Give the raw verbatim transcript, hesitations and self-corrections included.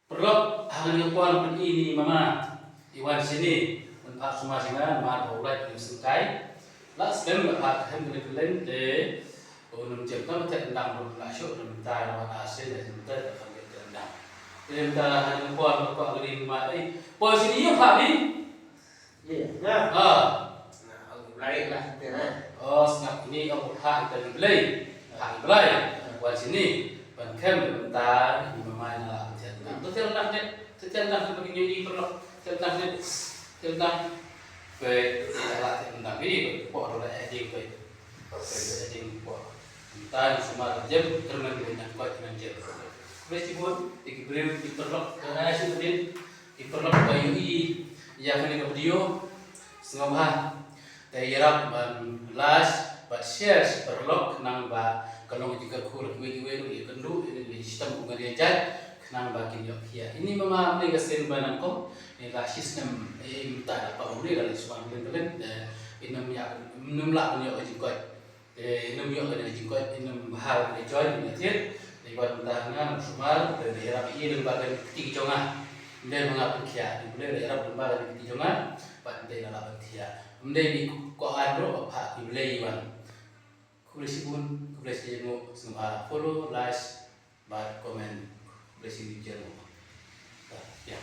Paralok, ha kane ka por pyn-i ïa i mama i wan shane ban phah sumar ïa nga namar ba u lait u sngewsih. La slem la phah ka hem kane ka leng te u nym jem tam te ndang ruh la shuh, nym ta la wan ar sien te nym ta la kham te ndang. Te nym ta ha kane ka por ka kwah ka ri ma ei. Poi shane ïa phah ni. Ïa, nga. Ha. Nga, Blei lah, te na. Oh, sngap ini, oh, ha, ita ni Blei. Ha, Blei. Wan shane, ban kem, ban ta, ini mama ina lah, tian na. Tu tian na, tian na, tu bagi ni, ni, perlu. Tian na, ni. Tian na. Pe, ina lah, tian na, ni, pe, po, tu lah, eh, ding, pe. Pe, eh, ding, po. Ta, ni, sumar, jem, termen, ni, nak, kuat, nak, jem. Blei shibun, tiki briew, tiki perlu, tu na, shibun, ni. Ki paralok ba ïohi ïa kane ka video, sngewbha te ïarap ban like bad share sha ki paralok khnang ba ka long jingkyrkhu ïa kiwei kiwei ruh ïa kynduh ïa kane ka shitom u nongïaid jait khnang ba kin ïoh khiah. Ini mama mynne ka sien ba nyngkong, ine la shi snem, eh, mynta la pang mynne la leit sumar mynne mynne, eh, ine ym ïa, ym lah ban ïoh ka jingkoit. Te nym ïoh kane ka jingkoit, nym bha kane ka join, nym thied. Te wat mynta nga nym sumar, te ïarap ïa lyngba kane ka kti jong nga. Ym dei ma nga pynkhiah, te pule ïarap lyngba kane ka kti jong nga. Bad ym dei na la pynkhiah. Ym dei ni ko an ruh ba phah ki blei wan. Khublei shibun, khublei shibun, sngewbha follow, like, bad comment. Khublei shibun. Ïa.